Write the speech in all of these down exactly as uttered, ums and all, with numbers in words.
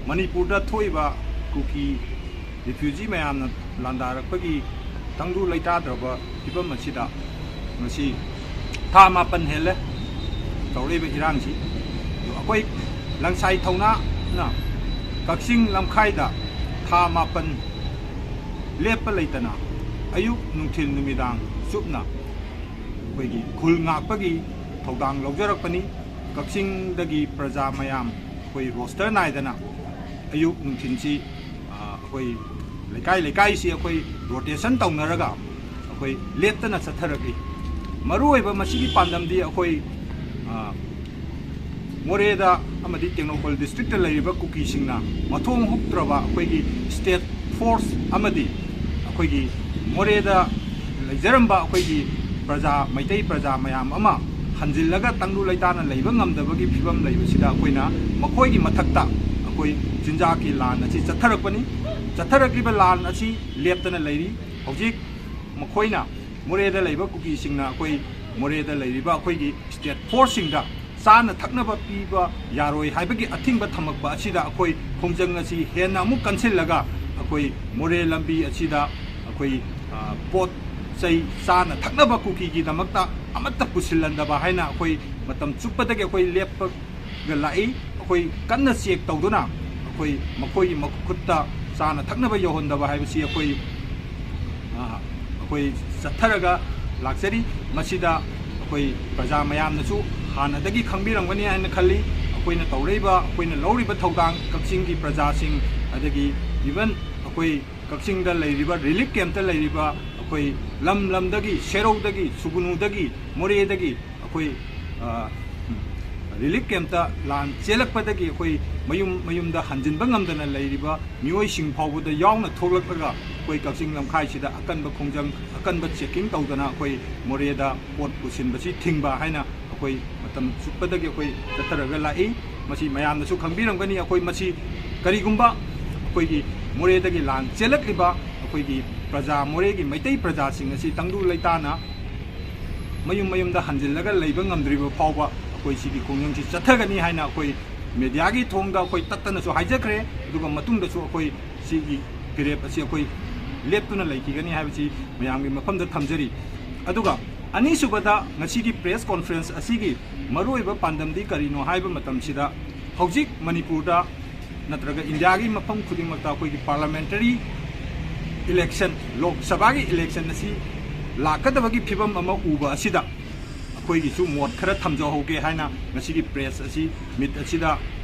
ꯃꯅꯤꯄꯨꯔꯗ ꯊꯣꯛꯏꯕ ꯀꯨꯀꯤ ꯔꯤꯐ꯭ꯌꯨꯖꯤ ꯃꯌꯥꯝꯅ ꯂꯥꯟꯗꯥꯔꯛꯄꯒꯤ ꯇꯪꯗꯨ ꯂꯩꯇꯥꯗ꯭ꯔꯕ ꯐꯤꯕꯝ ꯑꯁꯤꯗ ꯉꯁꯤ ꯊꯥ ꯃꯥꯄꯟ ꯍꯦꯜꯂꯦ ꯇꯧꯔꯛꯏꯕ ꯏꯔꯥꯡꯁꯤ꯫ ꯑꯗꯨ ꯑꯩꯈꯣꯏ ꯂꯪꯁꯥꯏ ꯊꯧꯅꯥꯅ ꯀꯛꯆꯤꯡ ꯂꯝꯈꯥꯏꯗ ꯊꯥ ꯃꯥꯄꯟ ꯂꯦꯞꯄ ꯂꯩꯇꯅ ꯑꯌꯨꯛ, ꯅꯨꯡꯊꯤꯜ, ꯅꯨꯃꯤꯗꯥꯡ ꯆꯨꯞꯅ ꯑꯩꯈꯣꯏꯒꯤ ꯈꯨꯜ ꯉꯥꯛꯄꯒꯤ ꯊꯧꯗꯥꯡ ꯂꯧꯖꯔꯛꯄꯅꯤ꯫ ꯀꯛꯆꯤꯡꯗꯒꯤ ꯄ꯭ꯔꯖꯥ ꯃꯌꯥꯝ ꯑꯩꯈꯣꯏ ꯔꯣꯁꯇꯔ ꯅꯥꯏꯗꯅ ꯑꯌꯨꯛ ꯅꯨꯡꯊꯤꯜꯁꯤ, ꯑ, ꯑꯩꯈꯣꯏ ꯂꯩꯀꯥꯏ ꯂꯩꯀꯥꯏꯁꯤ ꯑꯩꯈꯣꯏ ꯔꯣꯇꯦꯁꯟ ꯇꯧꯅꯔꯒ ꯑꯩꯈꯣꯏ ꯂꯦꯞꯇꯅ ꯆꯠꯊꯔꯛꯂꯤ꯫ ꯃꯔꯨꯑꯣꯏꯕ ꯃꯁꯤꯒꯤ ꯄꯥꯟꯗꯝꯗꯤ ꯑꯩꯈꯣꯏ, ꯑ, ꯃꯣꯔꯦꯗ ꯑꯃꯗꯤ ꯇꯦꯡꯅꯧꯄꯜ ꯗꯤꯁꯇ꯭ꯔꯤꯛꯇ ꯂꯩꯔꯤꯕ ꯀꯨꯀꯤꯁꯤꯡꯅ ꯃꯊꯣꯡ ꯍꯨꯛꯇ꯭ꯔꯕ ꯑꯩꯈꯣꯏꯒꯤ ꯁ꯭ꯇꯦꯠ ꯐꯣꯔꯁ ꯑꯃꯗꯤ ꯑꯩꯈꯣꯏꯒꯤ ꯃꯣꯔꯦꯗ ꯂꯩꯖꯔꯝꯕ ꯑꯩꯈꯣꯏꯒꯤ ꯄ꯭ꯔꯖꯥ, ꯃꯩꯇꯩ ꯄ꯭ꯔꯖꯥ ꯃꯌꯥꯝ ꯑꯃ ꯍꯟꯖꯤꯜꯂꯒ ꯇꯪꯗꯨ ꯂꯩꯇꯥꯅ ꯂꯩꯕ ꯉꯝꯗꯕꯒꯤ ꯐꯤꯕꯝ ꯂꯩꯕꯁꯤꯗ ꯑꯩꯈꯣꯏꯅ ꯃꯈꯣꯏꯒꯤ ꯃꯊꯛꯇ ꯑꯩꯈꯣꯏ ꯆꯤꯟꯖꯥꯛꯀꯤ ꯂꯥꯟ ꯑꯁꯤ ꯆꯠꯊꯔꯛꯄꯅꯤ꯫ ꯆꯠꯊꯔꯛꯂꯤꯕ ꯂꯥꯟ ꯑꯁꯤ ꯂꯦꯞꯇꯅ ꯂꯩꯔꯤ꯫ ꯍꯧꯖꯤꯛ ꯃꯈꯣꯏꯅ, ꯃꯣꯔꯦꯗ ꯂꯩꯕ ꯀꯨꯀꯤꯁꯤꯡꯅ ꯑꯩꯈꯣꯏ ꯃꯣꯔꯦꯗ ꯂꯩꯔꯤꯕ ꯑꯩꯈꯣꯏꯒꯤ ꯁ꯭ꯇꯦꯠ ꯐꯣꯔꯁꯁꯤꯡꯗ ꯆꯥꯅ ꯊꯛꯅꯕ ꯄꯤꯕ ꯌꯥꯔꯣꯏ ꯍꯥꯏꯕꯒꯤ ꯑꯊꯤꯡꯕ ꯊꯝꯃꯛꯄ ꯑꯁꯤꯗ ꯑꯩꯈꯣꯏ ꯈꯣꯡꯖꯪ ꯑꯁꯤ ꯍꯦꯟꯅ ꯑꯃꯨꯛ ꯀꯟꯁꯤꯜꯂꯒ ꯑꯩꯈꯣꯏ ꯃꯣꯔꯦ ꯂꯝꯕꯤ ꯑꯁꯤꯗ ꯑꯩꯈꯣꯏ, ꯑ, ꯄꯣꯠ ꯆꯩ ꯆꯥꯅ ꯊꯛꯅꯕ ꯀꯨꯀꯤꯒꯤꯗꯃꯛꯇ ꯑꯃꯠꯇ ꯄꯨꯁꯤꯜꯍꯟꯗꯕ ꯍꯥꯏꯅ ꯑꯩꯈꯣꯏ ꯃꯇꯝ ꯆꯨꯞꯄꯗꯒꯤ ꯑꯩꯈꯣꯏ ꯂꯦꯞꯄꯒ ꯂꯥꯛꯏ꯫ ꯑꯩꯈꯣꯏ ꯀꯟꯅ ꯆꯦꯛ ꯇꯧꯗꯨꯅ ꯑꯩꯈꯣꯏ ꯃꯈꯣꯏꯒꯤ ꯃꯈꯨꯠꯇ ꯆꯥꯅ ꯊꯛꯅꯕ ꯌꯧꯍꯟꯗꯕ ꯍꯥꯏꯕꯁꯤ ꯑꯩꯈꯣꯏ, ꯑ, ꯑꯩꯈꯣꯏ ꯆꯠꯊꯔꯒ ꯂꯥꯛꯆꯔꯤ꯫ ꯃꯁꯤꯗ ꯑꯩꯈꯣꯏ ꯄ꯭ꯔꯖꯥ ꯃꯌꯥꯝꯅꯁꯨ ꯍꯥꯟꯅꯗꯒꯤ ꯈꯪꯕꯤꯔꯝꯒꯅꯤ ꯍꯥꯏꯅ ꯈꯜꯂꯤ꯫ ꯑꯩꯈꯣꯏꯅ ꯇꯧꯔꯛꯏꯕ, ꯑꯩꯈꯣꯏꯅ ꯂꯧꯔꯤꯕ ꯊꯧꯗꯥꯡ, ꯀꯛꯆꯤꯡꯒꯤ ꯄ꯭ꯔꯖꯥꯁꯤꯡ, ꯑꯗꯒꯤ even ꯑꯩꯈꯣꯏ ꯀꯛꯆꯤꯡꯗ ꯂꯩꯔꯤꯕ ꯔꯤꯂꯤꯐ ꯀꯦꯝꯞꯇ ꯂꯩꯔꯤꯕ ꯑꯩꯈꯣꯏ ꯂꯝ ꯂꯝꯗꯒꯤ, ꯁꯦꯔꯧꯗꯒꯤ, ꯁꯨꯒꯨꯅꯨꯗꯒꯤ, ꯃꯣꯔꯦꯗꯒꯤ ꯑꯩꯈꯣꯏ, ꯑ, ꯔꯤꯂꯤꯐ ꯀꯦꯝꯞꯇ ꯂꯥꯟ ꯆꯦꯜꯂꯛꯄꯗꯒꯤ ꯑꯩꯈꯣꯏ ꯃꯌꯨꯝ ꯃꯌꯨꯝꯗ ꯍꯟꯖꯤꯟꯕ ꯉꯝꯗꯅ ꯂꯩꯔꯤꯕ ꯃꯤꯑꯣꯏꯁꯤꯡ ꯐꯥꯎꯕꯗ ꯌꯥꯎꯅ ꯊꯣꯛꯂꯛꯂꯒ ꯑꯩꯈꯣꯏ ꯀꯛꯆꯤꯡ ꯂꯝꯈꯥꯏꯁꯤꯗ ꯑꯀꯟꯕ ꯈꯣꯡꯖꯪ, ꯑꯀꯟꯕ ꯆꯦꯛꯀꯤꯡ ꯇꯧꯗꯅ ꯑꯩꯈꯣꯏ ꯃꯣꯔꯦꯗ ꯄꯣꯠ ꯄꯨꯁꯤꯟꯕꯁꯤ ꯊꯤꯡꯕ ꯍꯥꯏꯅ ꯑꯩꯈꯣꯏ ꯃꯇꯝ ꯆꯨꯞꯄꯗꯒꯤ ꯑꯩꯈꯣꯏ ꯆꯠꯊꯔꯒ ꯂꯥꯛꯏ꯫ ꯃꯁꯤ ꯃꯌꯥꯝꯅꯁꯨ ꯈꯪꯕꯤꯔꯝꯒꯅꯤ꯫ ꯑꯩꯈꯣꯏ ꯃꯁꯤ ꯀꯔꯤꯒꯨꯝꯕ ꯑꯩꯈꯣꯏꯒꯤ ꯃꯣꯔꯦꯗꯒꯤ ꯂꯥꯟ ꯆꯦꯜꯂꯛꯂꯤꯕ ꯑꯩꯈꯣꯏꯒꯤ ꯄ꯭ꯔꯖꯥ, ꯃꯣꯔꯦꯒꯤ ꯃꯩꯇꯩ ꯄ꯭ꯔꯖꯥꯁꯤꯡ ꯑꯁꯤ ꯇꯪꯗꯨ ꯂꯩꯇꯥꯅ ꯃꯌꯨꯝ ꯃꯌꯨꯝꯗ ꯍꯟꯖꯤꯜꯂꯒ ꯂꯩꯕ ꯉꯝꯗ꯭ꯔꯤꯕ ꯐꯥꯎꯕ ꯑꯩꯈꯣꯏ ꯁꯤꯒꯤ ꯈꯣꯡꯖꯪꯁꯤ ꯆꯠꯊꯒꯅꯤ ꯍꯥꯏꯅ ꯑꯩꯈꯣꯏ ꯃꯦꯗꯤꯌꯥꯒꯤ ꯊꯣꯡꯗ ꯑꯩꯈꯣꯏ ꯇꯠꯇꯅꯁꯨ ꯍꯥꯏꯖꯈ꯭ꯔꯦ꯫ ꯑꯗꯨꯒ ꯃꯇꯨꯡꯗꯁꯨ ꯑꯩꯈꯣꯏ ꯁꯤꯒꯤ ꯐꯤꯔꯦꯞ ꯑꯁꯤ ꯑꯩꯈꯣꯏ ꯂꯦꯞꯇꯨꯅ ꯂꯩꯈꯤꯒꯅꯤ ꯍꯥꯏꯕꯁꯤ ꯃꯌꯥꯝꯒꯤ ꯃꯐꯝꯗ ꯊꯝꯖꯔꯤ꯫ ꯑꯗꯨꯒ ꯑꯅꯤꯁꯨꯕꯗ, ꯉꯁꯤꯒꯤ ꯄ꯭ꯔꯦꯁ ꯀꯣꯟꯐ꯭ꯔꯦꯟꯁ ꯑꯁꯤꯒꯤ ꯃꯔꯨꯑꯣꯏꯕ ꯄꯥꯟꯗꯝꯗꯤ ꯀꯔꯤꯅꯣ ꯍꯥꯏꯕ ꯃꯇꯝꯁꯤꯗ, ꯍꯧꯖꯤꯛ ꯃꯅꯤꯄꯨꯔꯗ ꯅꯠꯇ꯭ꯔꯒ ꯏꯟꯗꯤꯌꯥꯒꯤ ꯃꯐꯝ ꯈꯨꯗꯤꯡꯃꯛꯇ ꯑꯩꯈꯣꯏꯒꯤ ꯄꯥꯔꯂꯥꯃꯦꯟꯇꯔꯤ ꯏꯂꯦꯛꯁꯟ, ꯂꯣꯛ ꯁꯚꯥꯒꯤ ꯏꯂꯦꯛꯁꯟ ꯑꯁꯤ ꯂꯥꯛꯀꯗꯕꯒꯤ ꯐꯤꯕꯝ ꯑꯃ ꯎꯕ ꯑꯁꯤꯗ ꯑꯩꯈꯣꯏꯒꯤꯁꯨ ꯃꯣꯠ ꯈꯔ ꯊꯝꯖꯍꯧꯒꯦ ꯍꯥꯏꯅ ꯉꯁꯤꯒꯤ ꯄ꯭ꯔꯦꯁ ꯑꯁꯤ, ꯃꯤꯠ ꯑꯁꯤꯗ,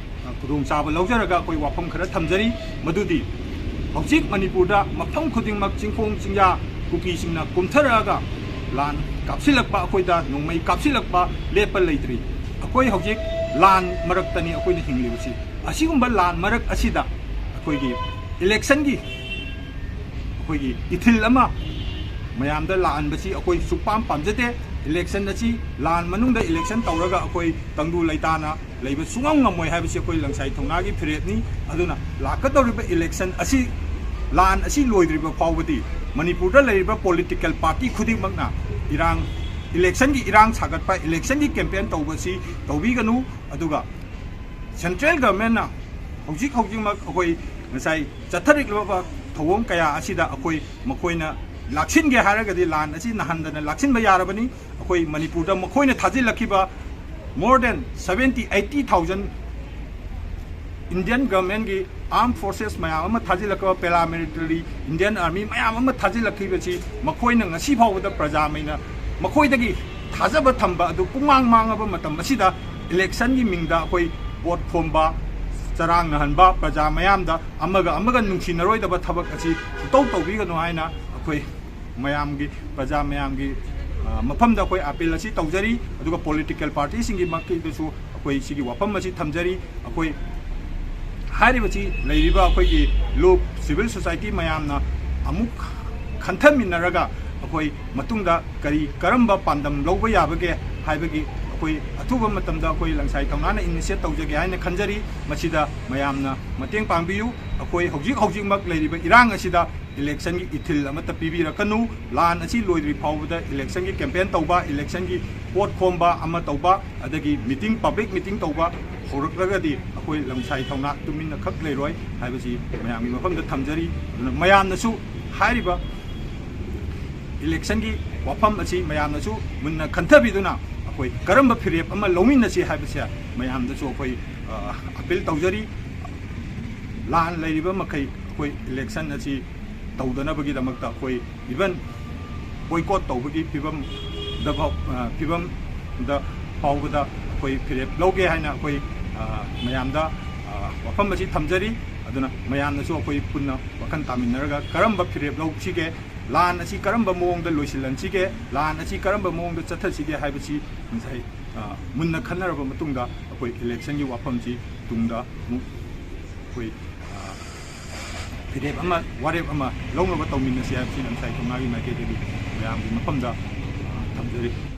ꯑ, ꯈꯨꯗꯣꯡꯆꯥꯕ ꯂꯧꯖꯔꯒ ꯑꯩꯈꯣꯏ ꯋꯥꯐꯝ ꯈꯔ ꯊꯝꯖꯔꯤ꯫ ꯃꯗꯨꯗꯤ, ꯍꯧꯖꯤꯛ ꯃꯅꯤꯄꯨꯔꯗ ꯃꯐꯝ ꯈꯨꯗꯤꯡꯃꯛ ꯆꯤꯡꯈꯣꯡ ꯆꯤꯡꯌꯥ ꯀꯨꯀꯤꯁꯤꯡꯅ ꯀꯨꯝꯊꯔꯛꯑꯒ ꯂꯥꯟ ꯀꯥꯞꯁꯤꯜꯂꯛꯄ, ꯑꯩꯈꯣꯏꯗ ꯅꯣꯡꯃꯩ ꯀꯥꯞꯁꯤꯜꯂꯛꯄ ꯂꯦꯞꯄ ꯂꯩꯇ꯭ꯔꯤ꯫ ꯑꯩꯈꯣꯏ ꯍꯧꯖꯤꯛ ꯂꯥꯟ ꯃꯔꯛꯇꯅꯤ ꯑꯩꯈꯣꯏꯅ ꯍꯤꯡꯂꯤꯕꯁꯤ꯫ ꯑꯁꯤꯒꯨꯝꯕ ꯂꯥꯟ ꯃꯔꯛ ꯑꯁꯤꯗ ꯑꯩꯈꯣꯏꯒꯤ ꯏꯂꯦꯛꯁꯟꯒꯤ, ꯑꯩꯈꯣꯏꯒꯤ ꯏꯊꯤꯜ ꯑꯃ ꯃꯌꯥꯝꯗ ꯂꯥꯛꯍꯟꯕꯁꯤ ꯑꯩꯈꯣꯏ ꯁꯨꯛꯄꯥꯝ ꯄꯥꯝꯖꯗꯦ꯫ ꯏꯂꯦꯛꯁꯟ ꯑꯁꯤ, ꯂꯥꯟ ꯃꯅꯨꯡꯗ ꯏꯂꯦꯛꯁꯟ ꯇꯧꯔꯒ ꯑꯩꯈꯣꯏ ꯇꯪꯗꯨ ꯂꯩꯇꯥꯅ ꯂꯩꯕ ꯁꯨꯡꯉꯝ ꯉꯝꯃꯣꯏ ꯍꯥꯏꯕꯁꯤ ꯑꯩꯈꯣꯏ ꯂꯪꯁꯥꯏ ꯊꯧꯅꯥꯒꯤ ꯐꯤꯔꯦꯞꯅꯤ꯫ ꯑꯗꯨꯅ ꯂꯥꯛꯀꯗꯧꯔꯤꯕ ꯏꯂꯦꯛꯁꯟ ꯑꯁꯤ, ꯂꯥꯟ ꯑꯁꯤ ꯂꯣꯏꯗ꯭ꯔꯤꯕ ꯐꯥꯎꯕꯗꯤ ꯃꯅꯤꯄꯨꯔꯗ ꯂꯩꯔꯤꯕ ꯄꯣꯂꯤꯇꯤꯀꯦꯜ ꯄꯥꯔꯇꯤ ꯈꯨꯗꯤꯡꯃꯛꯅ ꯏꯔꯥꯡ, ꯏꯂꯦꯛꯁꯟꯒꯤ ꯏꯔꯥꯡ ꯁꯥꯒꯠꯄ, ꯏꯂꯦꯛꯁꯟꯒꯤ ꯀꯦꯝꯄꯦꯟ ꯇꯧꯕꯁꯤ ꯇꯧꯕꯤꯒꯅꯨ꯫ ꯑꯗꯨꯒ ꯁꯦꯟꯇ꯭ꯔꯦꯜ ꯒꯚꯔꯟꯃꯦꯟꯅ ꯍꯧꯖꯤꯛ ꯍꯧꯖꯤꯛꯃꯛ ꯑꯩꯈꯣꯏ ꯉꯁꯥꯏ ꯆꯠꯊꯔꯛꯂꯕ ꯊꯧꯑꯣꯡ ꯀꯌꯥ ꯑꯁꯤꯗ ꯑꯩꯈꯣꯏ, ꯃꯈꯣꯏꯅ ꯂꯥꯛꯁꯤꯟꯒꯦ ꯍꯥꯏꯔꯒꯗꯤ ꯂꯥꯟ ꯑꯁꯤ ꯅꯍꯟꯗꯅ ꯂꯥꯛꯁꯤꯟꯕ ꯌꯥꯔꯕꯅꯤ꯫ ꯑꯩꯈꯣꯏ ꯃꯅꯤꯄꯨꯔꯗ ꯃꯈꯣꯏꯅ ꯊꯥꯖꯤꯜꯂꯛꯈꯤꯕ more than seventy, eighty thousand Indian governmentꯀꯤ armed forces ꯃꯌꯥꯝ ꯑꯃ ꯊꯥꯖꯤꯜꯂꯛꯄ, paramilitary Indian army ꯃꯌꯥꯝ ꯑꯃ ꯊꯥꯖꯤꯜꯂꯛꯈꯤꯕꯁꯤ ꯃꯈꯣꯏꯅ ꯉꯁꯤ ꯐꯥꯎꯕꯗ ꯄ꯭ꯔꯖꯥꯃꯩꯅ ꯃꯈꯣꯏꯗꯒꯤ ꯊꯥꯖꯕ ꯊꯝꯕ ꯑꯗꯨ ꯄꯨꯡꯃꯥꯡ ꯃꯥꯡꯉꯕ ꯃꯇꯝ ꯑꯁꯤꯗ, ꯏꯂꯦꯛꯁꯟꯒꯤ ꯃꯤꯡꯗ ꯑꯩꯈꯣꯏ ꯚꯣꯠ ꯈꯣꯝꯕ, ꯆꯔꯥꯡꯅꯍꯟꯕ, ꯄ꯭ꯔꯖꯥ ꯃꯌꯥꯝꯗ ꯑꯃꯒ ꯑꯃꯒ ꯅꯨꯡꯁꯤꯅꯔꯣꯏꯗꯕ ꯊꯕꯛ ꯑꯁꯤ ꯁꯨꯡꯇꯧ ꯇꯧꯕꯤꯒꯅꯨ ꯍꯥꯏꯅ ꯑꯩꯈꯣꯏ ꯃꯌꯥꯝꯒꯤ, ꯄ꯭ꯔꯖꯥ ꯃꯌꯥꯝꯒꯤ, ꯑ, ꯃꯐꯝꯗ ꯑꯩꯈꯣꯏ ꯑꯥꯄꯤꯜ ꯑꯁꯤ ꯇꯧꯖꯔꯤ꯫ ꯑꯗꯨꯒ ꯄꯣꯂꯤꯇꯤꯀꯦꯜ ꯄꯥꯔꯇꯤꯁꯤꯡꯒꯤ ꯃꯥꯏꯀꯩꯗꯁꯨ ꯑꯩꯈꯣꯏ ꯁꯤꯒꯤ ꯋꯥꯐꯝ ꯑꯁꯤ ꯊꯝꯖꯔꯤ꯫ ꯑꯩꯈꯣꯏ ꯍꯥꯏꯔꯤꯕꯁꯤ ꯂꯩꯔꯤꯕ ꯑꯩꯈꯣꯏꯒꯤ ꯂꯨꯞ, civil society ꯃꯌꯥꯝꯅ ꯑꯃꯨꯛ ꯈꯟꯊꯃꯤꯟꯅꯔꯒ ꯑꯩꯈꯣꯏ ꯃꯇꯨꯡꯗ ꯀꯔꯤ, ꯀꯔꯝꯕ ꯄꯥꯟꯗꯝ ꯂꯧꯕ ꯌꯥꯕꯒꯦ ꯍꯥꯏꯕꯒꯤ ꯑꯩꯈꯣꯏ ꯑꯊꯨꯕ ꯃꯇꯝꯗ ꯑꯩꯈꯣꯏ ꯂꯪꯁꯥꯏ ꯊꯧꯅꯥꯅ initiate ꯇꯧꯖꯒꯦ ꯍꯥꯏꯅ ꯈꯟꯖꯔꯤ꯫ ꯃꯁꯤꯗ ꯃꯌꯥꯝꯅ ꯃꯇꯦꯡ ꯄꯥꯡꯕꯤꯌꯨ꯫ ꯑꯩꯈꯣꯏ ꯍꯧꯖꯤꯛ ꯍꯧꯖꯤꯛꯃꯛ ꯂꯩꯔꯤꯕ ꯏꯔꯥꯡ ꯑꯁꯤꯗ ꯏꯂꯦꯛꯁꯟꯒꯤ ꯏꯊꯤꯜ ꯑꯃꯠꯇ ꯄꯤꯕꯤꯔꯛꯀꯅꯨ꯫ ꯂꯥꯟ ꯑꯁꯤ ꯂꯣꯏꯗ꯭ꯔꯤ ꯐꯥꯎꯕꯗ ꯏꯂꯦꯛꯁꯟꯒꯤ ꯀꯦꯝꯄꯦꯟ ꯇꯧꯕ, ꯏꯂꯦꯛꯁꯟꯒꯤ ꯄꯣꯠ ꯈꯣꯝꯕ ꯑꯃ ꯇꯧꯕ, ꯑꯗꯒꯤ ꯃꯤꯇꯤꯡ, ꯄꯕ꯭ꯂꯤꯛ ꯃꯤꯇꯤꯡ ꯇꯧꯕ, ꯍꯧꯔꯛꯂꯒꯗꯤ ꯑꯩꯈꯣꯏ ꯂꯝꯁꯥꯏ ꯊꯧꯅꯥ ꯇꯨꯃꯤꯟꯅ ꯈꯛ ꯂꯩꯔꯣꯏ ꯍꯥꯏꯕꯁꯤ ꯃꯌꯥꯝꯒꯤ ꯃꯐꯝꯗ ꯊꯝꯖꯔꯤ꯫ ꯑꯗꯨꯅ ꯃꯌꯥꯝꯅꯁꯨ ꯍꯥꯏꯔꯤꯕ ꯏꯂꯦꯛꯁꯟꯒꯤ ꯋꯥꯐꯝ ꯑꯁꯤ ꯃꯌꯥꯝꯅꯁꯨ ꯃꯨꯟꯅ ꯈꯟꯊꯕꯤꯗꯨꯅ ꯑꯩꯈꯣꯏ ꯀꯔꯝꯕ ꯐꯤꯔꯦꯞ ꯑꯃ ꯂꯧꯃꯤꯟꯅꯁꯤ ꯍꯥꯏꯕꯁꯦ ꯃꯌꯥꯝꯗꯁꯨ ꯑꯩꯈꯣꯏ, ꯑ, ꯑꯄꯤꯜ ꯇꯧꯖꯔꯤ꯫ ꯂꯥꯟ ꯂꯩꯔꯤꯕ ꯃꯈꯩ ꯑꯩꯈꯣꯏ ꯏꯂꯦꯛꯁꯟ ꯑꯁꯤ ꯇꯧꯗꯅꯕꯒꯤꯗꯃꯛꯇ ꯑꯩꯈꯣꯏ even boycott ꯇꯧꯕꯒꯤ ꯐꯤꯕꯝꯗ ꯐꯥꯎ-, ꯑ, ꯐꯤꯕꯝꯗ ꯐꯥꯎꯕꯗ ꯑꯩꯈꯣꯏ ꯐꯤꯔꯦꯞ ꯂꯧꯒꯦ ꯍꯥꯏꯅ ꯑꯩꯈꯣꯏ, ꯑ, ꯃꯌꯥꯝꯗ, ꯑ, ꯋꯥꯐꯝ ꯑꯁꯤ ꯊꯝꯖꯔꯤ꯫ ꯑꯗꯨꯅ ꯃꯌꯥꯝꯅꯁꯨ ꯑꯩꯈꯣꯏ ꯄꯨꯟꯅ ꯋꯥꯈꯜ ꯇꯥꯃꯤꯟꯅꯔꯒ ꯀꯔꯝꯕ ꯐꯤꯔꯦꯞ ꯂꯧꯁꯤꯒꯦ, ꯂꯥꯟ ꯑꯁꯤ ꯀꯔꯝꯕ ꯃꯑꯣꯡꯗ ꯂꯣꯏꯁꯤꯜꯍꯟꯁꯤꯒꯦ, ꯂꯥꯟ ꯑꯁꯤ ꯀꯔꯝꯕ ꯃꯑꯣꯡꯗ ꯆꯠꯊꯁꯤꯒꯦ ꯍꯥꯏꯕꯁꯤ ꯉꯁꯥꯏ, ꯑ, ꯃꯨꯟꯅ ꯈꯟꯅꯔꯕ ꯃꯇꯨꯡꯗ ꯑꯩꯈꯣꯏ ꯏꯂꯦꯛꯁꯟꯒꯤ ꯋꯥꯐꯝꯁꯤ ꯇꯨꯡꯗ ꯑꯃꯨꯛ ꯑꯩꯈꯣꯏ, ꯑ, ꯐꯤꯔꯦꯞ ꯑꯃ, ꯋꯥꯔꯦꯞ ꯑꯃ ꯂꯧꯅꯕ ꯇꯧꯃꯤꯟꯅꯁꯤ ꯍꯥꯏꯕꯁꯤ ꯂꯝꯁꯥꯏ ꯊꯧꯅꯥꯒꯤ ꯃꯥꯏꯀꯩꯗꯒꯤ ꯃꯌꯥꯝꯒꯤ ꯃꯐꯝꯗ, ꯑ, ꯊꯝꯖꯔꯤ꯫